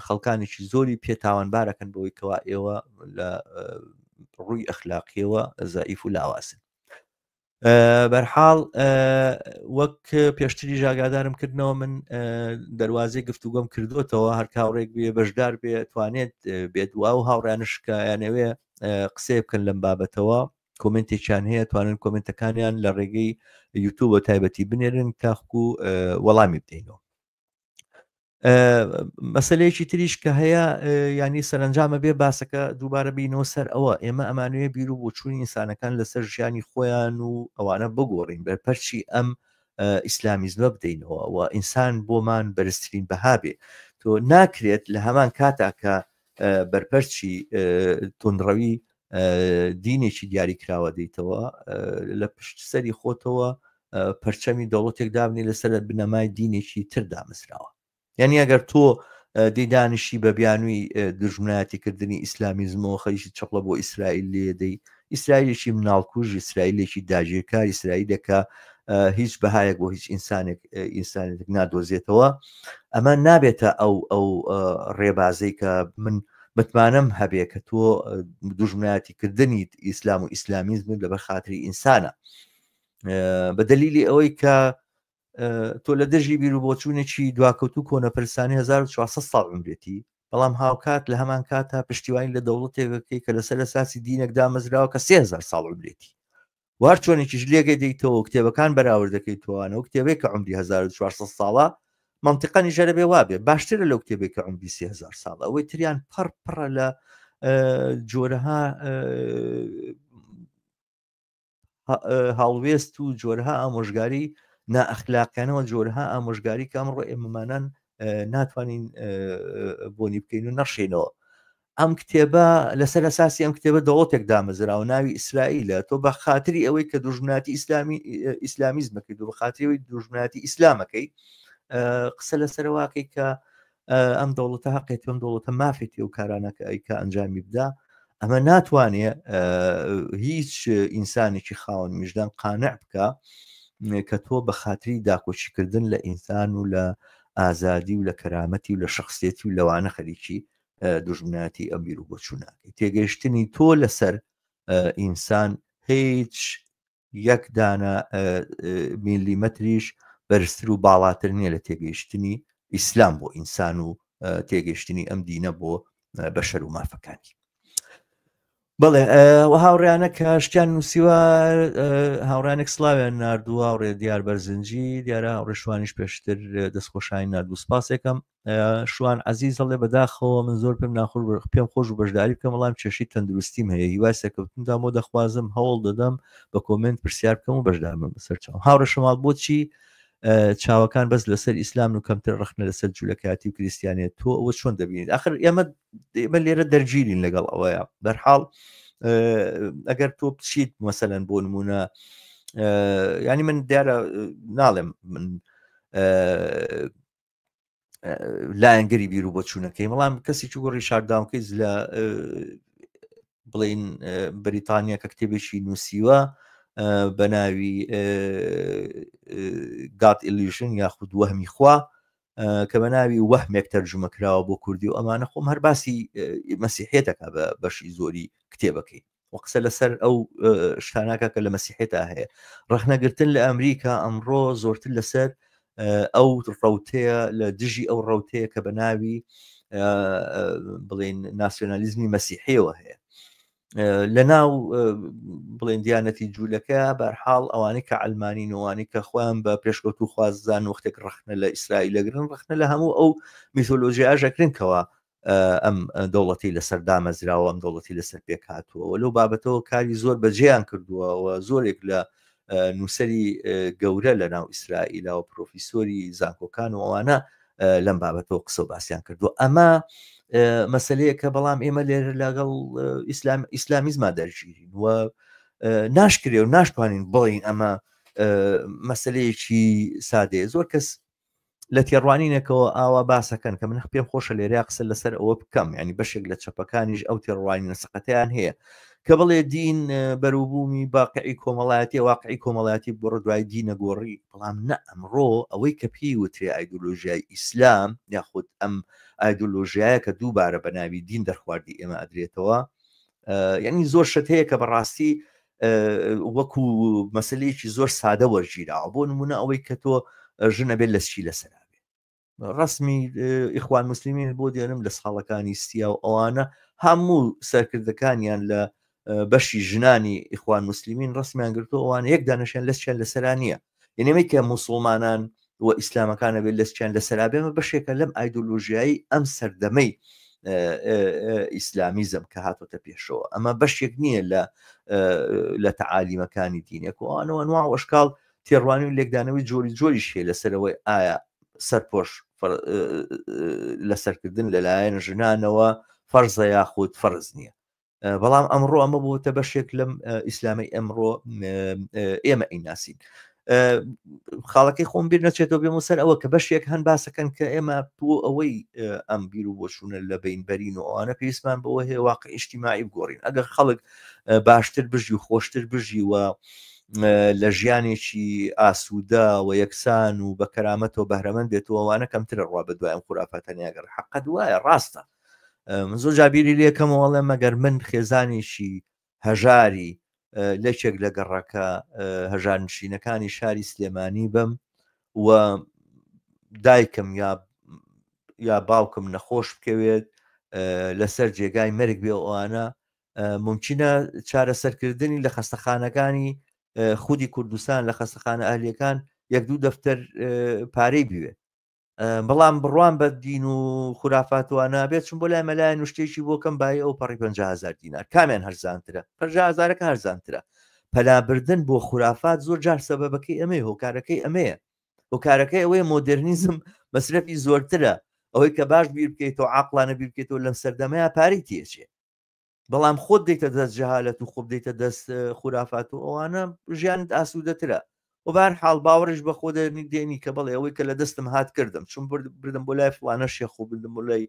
خەڵکانێکی زۆری پێتاوانبارەکەن بەوەی کەوا ئێوە لە ڕووی ئەخلاقیەوە زەعیف و لاوازن. بەرحاڵ وەک پێشتری ژاگادارم کردنەوە، من دەواازەی گفتوگۆم کردوتەوە، هەر کاوڕێک بێ بەشدار بێ توانێت بێت وا و هاوڕیانشکایانەوێ قسەی بکەن لەم بابەتەوە، کۆمنتێکیان هەیە توانن کۆمنتەکانیان لە ڕێگەی یوتوبە تایبەتی بنێرن تاخکو وەڵامی بدەینەوە. مەسلەیەکی تریش کە هەیە، ینی سەرنجامە بێ باسەکە دووبارە بینەوە سەر ئەوە، ئێمە ئەمانوێ بیر و بۆچوونی ئینسانەکان لەسەر ژیانی خۆیان و ئەوانە بگۆڕین، بەرپەرچی ئەم ئیسلامیزمە بدەینەوە و ئینسان بۆمان بەرزترین بەها بێ. تۆ ناکرێت لە هەمان کاتا کە بەرپەرچی توندڕەوی دینێکی دیاریکراوە دیتەوە لە پشت سەری خۆتەوە پەرچەمی دەوڵەتێک دابنی لەسەر بنەمای دینێکی تر دامەزراوە. یعنی ئەگەر تۆ دیدانیشی بە بیانووی دژمنایەتیکردنی ئیسلامیزمەوە خەریکی چەپڵە بۆ ئیسرائیل لێدەی، ئیسرائیلێکی مناڵکوژ، ئیسرائیلێکی داگیرکار، ئیسرائیلێکە هیچ بەهایەک بۆ هیچ ئینسانێک ئینسانێک نادۆزێتەوە، ئەمە نابێتە ئەو ئەو ڕێبازەی کە من متمانەم هەبێ کە تۆ دوژمنایەتیکردنی ئیسلام و ئیسلامیزم لەبەر خاتری ئینسانە بە دەلیلی ئەوەی کە تۆ لە دژی بیر و بۆچوونێکی دواکەوتوو کۆنەپەرستانی 1400 ساڵ عمرێتی، بەڵام هاوکات لە هەمان کاتا پشتیوانی لە دەوڵەتێکەکەی کە لەسەر ئەساسی دینێک دامەزراوە کە 3000 ساڵ عمرێتی. وار چۆنێکیش لێگەی دەیتەوە کتێبەکان بەراورد دەکەیتەوەوانە و کتێبێک کە عمری 1400 ساڵە منطقەنی ژەرە بێ وابێ باشترە لەو کتێبێک کە عمری 3000 ساڵە. ئەوەی تریان پڕ پڕە لە جۆرەها هەڵوێست و جۆرها ئامۆژگاری نائەخلاقیانەوە، جۆرها ئامۆژگاری کە ئەمڕۆ ئێمەمانان ناتوانین بۆنی بکەین و نەڕشینەوە. ئەم کتێبە لەسەر ئەساسی ئەم کتێبە دەوڵەتێک دامەزراوە ناوی ئیسرائیلە. تۆ بە خاتری ئەوەی کە دوژمناتی ئیسلامی ئیسلامیزمەکەی و بە خاتری ئەوەی دوژمناتی ئیسلامەکەی قسە لەسەرواکەی کە ئەم دەوڵەتە هەقێتی، ئەم دەوڵەتە مافێتی ئەو کارانەکە ئەی کە ئەنجامی بدا، ئەمە ناتوانێ هیچ ئینسانێکی خاوەن ویژدان قانع بکە کە تۆ بە خاتری داکۆکیکردن لە ئینسان و لە ئازادی و لە کەرامەتی و لە شخصێتی و لەوانە خەریکی دوژمنایەتی ئەم بیر و بۆچووناکەی. تێگەیشتنی تۆ لەسەر ئینسان هیچ یەک دانە میلیمەتریش بەرزتر و باڵاتر نییە لە تێگەیشتنی ئیسلام بۆ ئینسان و تێگەیشتنی ئەم دینە بۆ بەشەر و مافەکانی. بەڵێ و هاوڕیانە کە شتیان نووسیوە، هاوڕانێک سلااویان نردووە، هاوڕێ دیار بەرزنجی دیارە، هاوڕێ شوانیش پێشتر دەستخۆشانی نردوو، سپاسێکم. شوان عەزیز هەڵێ بەداخەوە من زۆر پێم ناخۆش پێم خۆش و بەشداری بکەم، بەڵام کێشەی تەندروستیم هەیە، هیوای سەرکەوتنتان بۆ دەخوازم، هەوڵ دەدەم بە کۆمێنت پرسیار بکەم و بەشدار بم. بەسەر چاوم هاوڕێ شەماڵ. بۆچی چاوەکان بەس لەسەر ئیسلام و کەمتر ڕخنە لەسەر جوولەکاتی و کریسیانێت؟ تۆ ئەوە چۆن دەبینیت؟ آخر ئێمە لێرە دەرگیرین لەگەڵ ئەوەیە. بەرحاڵ ئەگەر تۆ بچیت مەسەلەن بۆ نمونە، ینی من دیارە ناڵێم من لایەنگەری بیر و بۆچوونەکەی، بەڵام کەسی چوو ڕیشارد داوکیز لە بڵین بەریتانیا کە کتێبێکی نووسیوە بە ناوی گات ئیلیژن یاخود وەهمی خوا کە بە ناوی وەهمێک تەرجمە کراوە بۆ کوردی و ئەمانە، خۆم هەر باسی مەسیحێتەکە بە بەشی زۆری کتێبەکەی و قسە لەسەر ئەو شتاناکە کە لە مەسیحێتا هەیە. ڕەخنەگرتن لە ئەمریکا ئەمڕۆ زۆرتر لەسەر ئەو ڕوتەیە، لە دژی ئەو ڕوتەیە کە بە ناوی بڵین ناسیۆنالیزمی مەسیحیەوە هەیە لە ناو بڵێن دیانەتی جوولەکە. بەرحاڵ ئەوانەی کە ئەلمانی نوانی کە خۆیان بە پێشکەوتو خوازان وەختێک ڕەخنە لە ئیسرائیل لەگرن، ڕەخنە لە هەموو ئەو میتۆلۆژیاژەکرن کەەوە ئەم دەوڵەتی لەسەر دامەزراوە، ئەم دەوڵەتی لەسەر پێکهاتووە و لەو بابەتەوە کاری زۆر بەجێیان کردووە و زۆرێک لە نووسەری گەورە لە ناو ئیسرائیلا و پرۆفیسۆری زانکۆکان و ئەوانە لەم بابەتەوە قسە و باسییان کردووە. ئەمە مەسلەیەکە، بەڵام ئێمە لێرە لەگەڵ ئیسلام ئیسلامیزما دەرگیرین و ناشکرێ و ناشتوانین بڵین ئەمە مەسلەیەکی سادەیە. زۆر کەس لە تێڕوانینێکەوە ئاوا باسەکەن کە من پێم خۆشە لێرە قسە لەسەر ئەوە بکەم، ینی بەشێک لە چەپەکانیش ئەو تێڕوانینە سەقەتیان هەیە کە بڵێ دین بەروبوومی باقعی کۆمەڵایەتی، واقعی کۆمەڵایەتی بۆ دوای دینە گۆڕی. بەڵام نە، ئەمڕۆ ئەوەی کە پێی وترێ ئایدۆلۆژیای ئیسلام یاخود ئەم ئایدۆلۆژیایە کە دووبارە بە ناوی دین دەرخواردی ئێمە ئەدرێتەوە، یعنی زۆر شت هەیە کە بەڕاستی وەکو مەسلەیەکی زۆر سادە وەرگیراوە. بۆ نمونە ئەوەی کە تۆ ژنە بێت لە چی لەسەر بێت، ڕسمی ئیخوان مسلمین بۆ دێنم لە ساڵەکانی سیا و ئەوانە، هەموو سەرکردەکانیان لە بەشی ژنانی ئیخوان مسلمین ڕسمیان گرتو، ئەوانە یەک دانەشیان لەچیان لەسەرا نییە. یعنی کە موسڵمانان و ئیسلامەکانە بێت لەچیان لەسەرا بێمە بەشێکە لەم ئایدۆلۆژیایی ئەم سەردەمەی ئیسلامیزم کە هاتۆتە پێشەوە. ئەمە بەشێک نییە لە تەعالیمەکانی دینێک و ئەوانەوە. ئەنواع و ئەشکال تێڕوانی و لێکدانەوەی جۆری جۆریش هەیە لەسەرەوەی ئایا سەرپۆش لەسەرکردن لەلایەن ژنانەوە فەرزە یاخود فەرز نییە. بەڵام ئەمڕۆ ئەمە بۆتە بەشێک لەم ئیسلامەی ئەمڕۆ ئێمە ئەیناسین. خاڵەکەی خۆم بیر نەچێتەوە بێمە سەر ئەوە کە بەشێک هەن باسەکەن کە ئێمە بۆ ئەوەی ئەم بیر و بۆچوونە لە بین بەرین و ئەوانە پێویستمان بەوە هەیە واقع ئیجتیماعی بگۆڕین. ئەگەر خەڵک باشتر بژی و خۆشتر بژی و لە ژیانێکی ئاسوودە و یەکسان و بە کەرامەتەوە بەهرەمەند بێت و ئەوانە کەمترە ڕوا بە دوای ئەم خورافاتە نیاگەڕ. حەقەت وایە، ڕاستە. من زۆر جار بیری لێکەمەوە ئەڵێم مەگەر من خێزانێکی هەژاری لەکێک لە گەڕەکە هەژارنشینەکانی شاری سلێمانی بم و دایکم یا یا باوکم نەخۆش بکەوێت لەسەر جێگای مەرگ بێ ئەوانە ممکنە چارەسەرکردنی لە خەستەخانەکانی خودی کوردستان لە خەستەخانە ئەهلیەکان یەک دوو دەفتەر پارەی بوێ بەڵام بڕوام بە دین و خورافات و نابێت چون بۆ لای مەلای نوشتێکی بۆ کەم بای ئەو پەڕی 50000 دینار کامیان هەرزانترە 50000ەکە هەرزانترە پەلابردن بۆ خورافات زۆر جار سەبەبەکەی ئەمەیە هۆکارەکەی ئەمەیە هۆکارەکەی ئەوەیە مۆدررنیزم مەسرەفی زۆرترە ئەوەی کە باش بیر بکەیتەوە عقلانە بیر بکەیتەوە لەم سەردەمەیە پارەی تێچێ بەڵام خۆت دەیتە دەست جەهالەت و خۆ بدەیتە دەست خورافات و ئەوانە ژیانت ئاسوودەترە و بار حاڵ باوەڕیش بە خۆ دێنی کە بەڵێ ئەوەی کە لە دەستم هات کردم چون بردم بۆ لای فلانە شێخ و بردم بۆ لای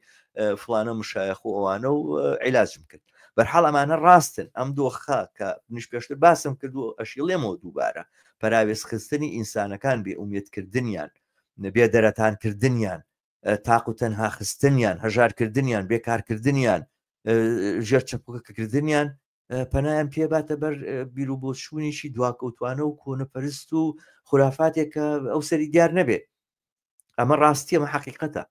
فلانە مشایخ و ئەوانە و عیلاجم کرد بەرحاڵ ئەمانە ڕاستن ئەم دۆخە کە منیش پێشتر باسم کرد و ئەشیڵێمەوە دووبارە پەراوێزخستنی ئینسانەکان بێ ئومێدکردنیان بێدەرەتانکردنیان تاق و تەنها خستنیان، هەژارکردنیان، بێکارکردنیان، ژێر چەپۆکەکردنیان، پەنایان پێ باتە بەر بیروبۆچوونێکی دواکەوتوانە و کۆنەپەرست و خورافاتێک کە ئەو سەری دیار نەبێ. ئەمە ڕاستیە، ئەمە حەقیقەتە.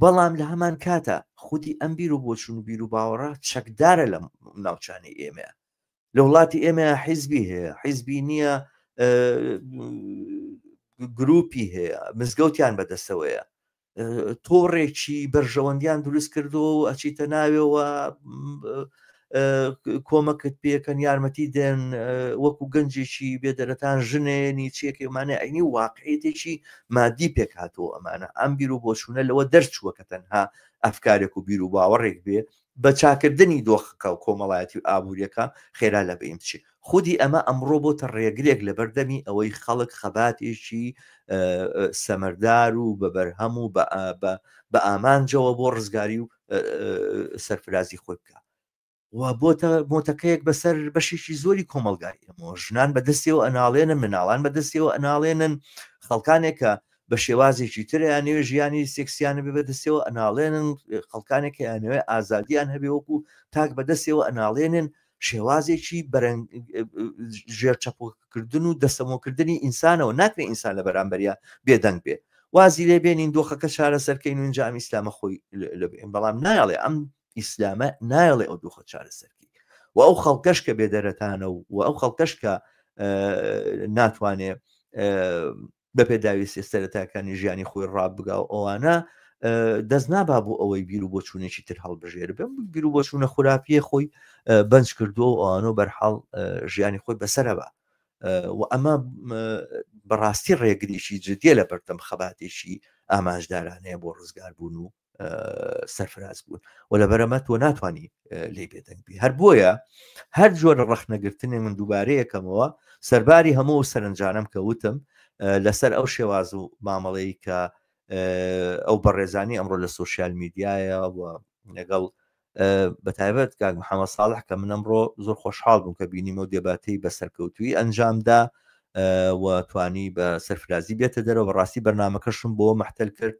بەڵام لە هەمان کاتە خودی ئەم بیر و بۆچوون و بیر و باوەڕە چەکدارە لە ناوچانەی ئێمە. لە وڵاتی ئێمە حیزبی هەیە، حیزبی نییە، گروپی هەیە، مزگەوتیان بەدەستەوەیە، تۆڕێکی بەرژەوەندیان دروست کردووە و ئەچیتە ناوێەوە کۆمەکت پێکەن، یارمەتی دێن، وەکو گەنجێکی بێدەرەتان ژنێنی چیەکەمانە ئەینی واقعیتێکی مادی پێک هاتووە. ئەمانە ئەم بیر و بۆچوونە لەوە دەرچووە کە تەنها ئەفکارێک و بیر و باوەڕێک بێ بە چاکردنی دۆخەکە و کۆمەڵایەتی و ئابووریەکە خێرا لە بەین بچێ. خودی ئەمە ئەمڕۆ بۆتە ڕێگرێک لە بەردەمی ئەوەی خەڵک خەباتێکی سەمەردار و بە بەرهەم و بە ئامانجەوە بۆ ڕزگاری و سەرفرازی خۆی بکا و بۆتە مۆتەکەیەک بەسەر بەشێکی زۆری کۆمەڵگای ئێمەوە. ژنان بەدەستیەوە ئەناڵێنن، مناڵان بەدەستیەوە ئەناڵێنن، خەڵکانێک کە بە شێوازێکی تر ئەیانەوێ ژیانی سێکسیان هەبێ بەدەستیەوە ئەناڵێنن، خەڵکانێک کە ئەیانەوێ ئازادیان هەبێ وەکو تاک بەدەستیەوە ئەناڵێنن، شێوازێکی بەرەنگ ژێر چەپۆکردن و دەسەمۆکردنی ئینسانەوە ناکرێ ئینسان لە بەرامبەریا بێدەنگ بێ. وازی لێ بێنین دۆخەکە چارەسەرکەین و اینجا ئەم ئیسلامە خۆی لەبێن، بەڵام نایەڵێ ئەم ئیسلامە نایەڵێ ئەو دۆخە چارەسەرکەی و ئەو خەڵکەش کە بێدەرەتانە و ئەو خەڵکەش کە ناتوانێ بە پێداویستیە سەرەتاکانی ژیانی خۆی ڕابگا و ئەوانە دەست نابا بۆ ئەوەی بیر و بۆچوونێکی تر هەڵبژێر بێ بیر و بۆچوونە خورافیە خۆی بەنج کردووە و ئەوانە و بەرحاڵ ژیانی خۆی بەسەرە بە و ئەمە بەڕاستی ڕێگریی جدیە لە بەردەم خەباتێکی ئامانجدارانەیە بۆ ڕزگاربوون و سەرفراز بوون و لەبەرەمە تۆ ناتوانانی لێ بێدەنگ بی. هەر بۆیە هەر جۆرە ڕەخنەگرتنی من دووبارەیەکەمەوە سەرباری هەموو سەرنجانم کە وتم لەسەر ئەو شێواز و مامەڵەی کە ئەو بەڕێزانی ئەمڕۆ لە سوسیال میدیایە و لەگەڵ بە تایبەت کاک محەممەد ساڵح کە من ئەمڕۆ زۆر خۆشحاڵ بووم کە بینیمە و دێباتەی بە سەرکەوتووی ئەنجامدا و توانی بە سەرفرازی بێتە دەرەوە. بەڕاستی بەرنمەکەشم بۆ مەحتەل کرد،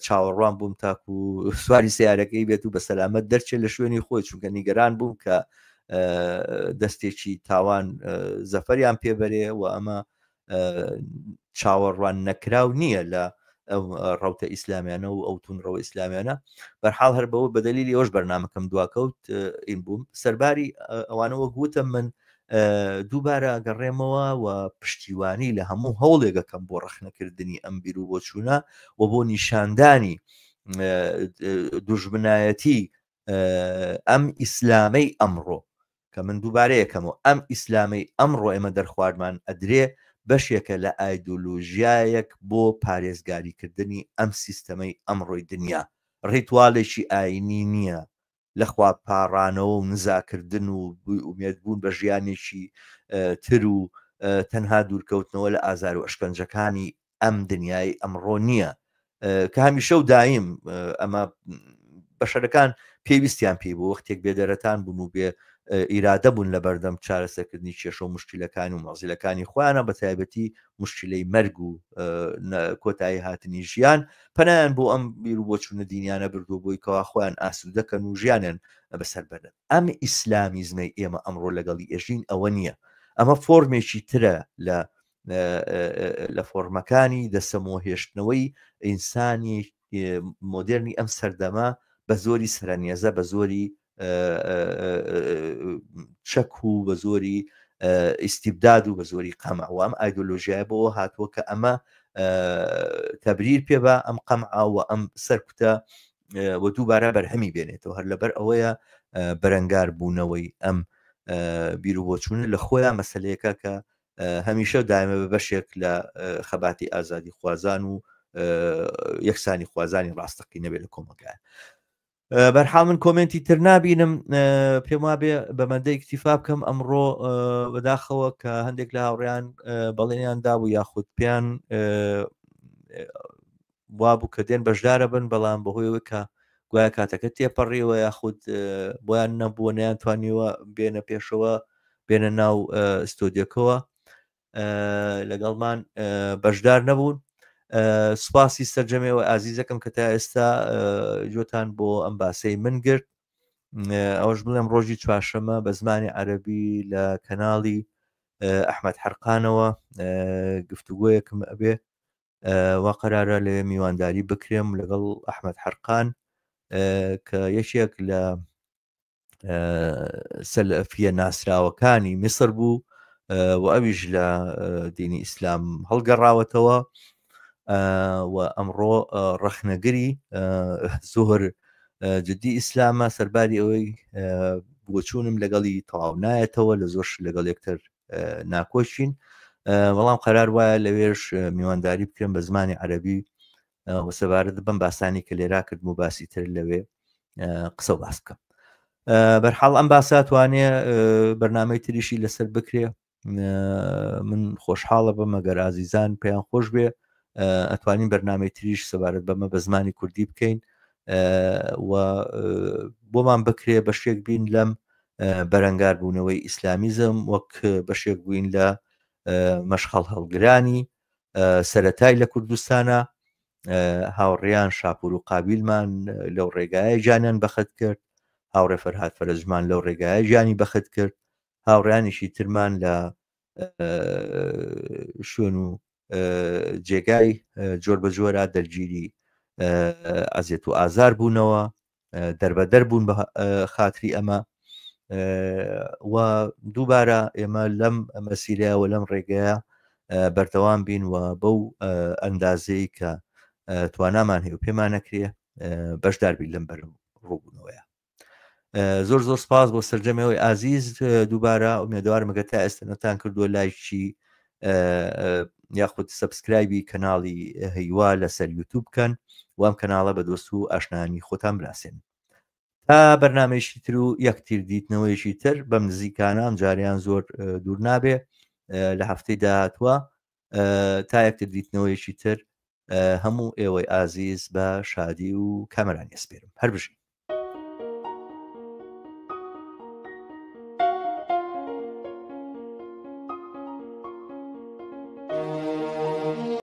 چاوەڕوان بووم تاکو سواری سیارەکەی بێت و بە سەلامەت دەرچێت لە شوێنی خۆی، چونکە نیگەران بووم کە دەستێکی تاوان زەفەریان پێبەرێ و ئەمە چاوەڕوان نەکراو نییە لە ئەو ڕەوتە ئیسلامیانە و ئەو تونڕەوە ئیسلامیانە. بەرحاڵ هەر بەوە بە دەلیلی ئەوش بەرنامەکەم دواکەوت ئین بووم. سەرباری ئەوانە وەک وتم من دووبارە گەڕێمەوە و پشتیوانی لە هەموو هەوڵێکەکەم بۆ ڕەخنەکردنی ئەم بیر و بۆچوونە و بۆ نیشاندانی دوژمنایەتی ئەم ئیسلامەی ئەمڕۆ کە من دووبارە یەکەمەوە ئەم ئیسلامەی ئەمڕۆ ئێمە دەرخواردمان ئەدرێ. بەشێکە لە ئایدۆلۆژیایەک بۆ پارێزگاریکردنی ئەم سیستەمەی ئەمڕۆی دنیا. ڕیتوالێکی ئایینی نییە لە خوا پاڕانەوە و نزاکردن و ئومێدبوون بە ژیانێکی تر و تەنها دوورکەوتنەوە لە ئازار و ئەشکەنجەکانی ئەم دنیای ئەمڕۆ نییە کە هەمیشە و دایم ئەمە بەشەرەکان پێویستیان پێی بوو وەختێک بێدەرەتان بوون و بێ ئیرادە بوون لە بەردەم چارەسەرکردنی کێشە و مشکلەکان و مەزیلەکانی خۆیانە بە تایبەتی مشکلەی مەرگ و کۆتایی هاتنی ژیان پەنایان بۆ ئەم بیر و بۆچوونە دینیانە بردووە بۆی کەوا خۆیان ئاسوودەکەن و ژیانیان بەسەر بەرن ئەم ئیسلامیزمەی ئێمە ئەمڕۆ لەگەڵی ئێژین ئەوە نییە ئەمە فۆرمێکی ترە لە لە فۆرمەکانی دەسەمۆ هێشتنەوەی ئینسانی مۆدێرنی ئەم سەردەمە بە زۆری سەرنیێزە بە زۆری چەک و بە زۆری ئیسیبداد و بە زۆری قەمع و ئەم ئایدۆلۆژیای بۆ هاتووە کە ئەمە تەبریر پێ بە ئەم قەمع و ئەم سەرکوتە و دووبارە بەرهەمی بێنێتەوە هەر لەبەر ئەوەیە بەرەنگار بوونەوەی ئەم بیر و بۆچوونە لە خۆیان مەسلەیەکە کە هەمیشە دایمە بە بەشێک لە خەباتی ئازادی خوازان و یەکسانی خوازانی ڕاستەقینە بێ لە کۆمەڵگایە بەرحاڵ من کۆمنتی تر نابینم پێم وابێ بەمەندە ئیکتیفا بکەم ئەمڕۆ بەداخەوە کە هەندێک لە هاوڕیان بەڵێنیان دابوو یاخود پێیان وابوو کە دێن بەشدارە بن بەڵام بەهۆیەوە کە گوایە کاتەکە تێپەڕیوە یاخود بۆیان نەبووە نیان توانیوە بێنە پێشەوە بێنە ناو ستۆدیۆکەوە لەگەڵمان بەشدار نەبوون سوپاسی سەرجەمەوە ئازیزەکەم کە تا ئێستا جۆتان بۆ ئەم باسەی من گرت ئەوەش بڵێم ڕۆژی چوارشەمە بە زمانی عەربی لە کەناڵی ئەحمد حرقانەوە گفتوگۆیەکم ئەبێ وا قەرارە لەوێ میوانداری بکرێم لەگەڵ ئەحمد حرقان کە یەکێک لە سەلەفیە ناسراوەکانی میسر بوو و ئەویش لە دینی ئیسلام هەڵگەڕاوەتەوە و ئەمڕۆ ڕەخنەگری زۆر جدی ئیسلامە سەرباری ئەوەی بۆچوونم لەگەڵی تەواو نایەتەوە لە زۆر لەگەڵ یەکتر ناکۆشین بەڵام قەرار وایە لەوێش میوانداری بکرێن بە زمانی عەربی و سەبارەت بەم باسانی کە لێرا کردم و باسی تر لەوێ قسە و باس بکەم بەرحاڵ ئەم باسە توانێ بەرنمەی تریشی لەسەر بکرێ من خۆشحاڵە بە مەگەر ئازیزان پێیان خۆش بێ ئەتوانین بەرنمەی تریش سەبارەت بەمە بە زمانی کوردی بکەین و بۆمان بکرێ بەشێک بین لەم بەرەنگار بوونەوەی ئیسلامیزم وەک بەشێک بووین لە مەشخەڵ هەڵگرانی سەتای لە کوردستانە هاوڕیان شاپور و قابیلمان لەو ڕێگایە گیانیان بەخت کرد هاوڕێ فەرهاد فەرەجمان لەو ڕێگایە گیانی بەخت کرد هاوڕیانیشی ترمان لە شوێن و جێگای جۆر بە جۆرە دەرگیری ئەزیەت و ئازار بوونەوە دەربەدەر بوون بە خاتری ئەمە و دووبارە ئێمە لەم مەسیرەیە و لەم ڕێگەیە بەردەوام بین و بەو ئەندازەی کە توانامان هەیە و پێمان نەکرێ بەشدار بین لەم بەرەو ڕووبوونەوەیە زۆر زۆر سپاس بۆ سەرجەمەوەی ئازیز دووبارە ئومێدوارم گە تا ئێستا نەتان کردووە لایکی یاخود subscribe ی کەناڵی هیوا لەسەر یوتوب بکەن وام کەناڵە بە دۆست و ئاشنانی خۆتان بناسێن تا بەرنمەیەکی تر و یەکتر دیتنەوەیەکی تر بەم نزیکانە ئەم جاریان زۆر دوور نابێ لە هەفتەی داهاتوە تا یەکتر دیتنەوەیەکی تر هەموو ئێوەی ئازیز بە شادی و کامەرانی ئەسپێرم هەر بژین.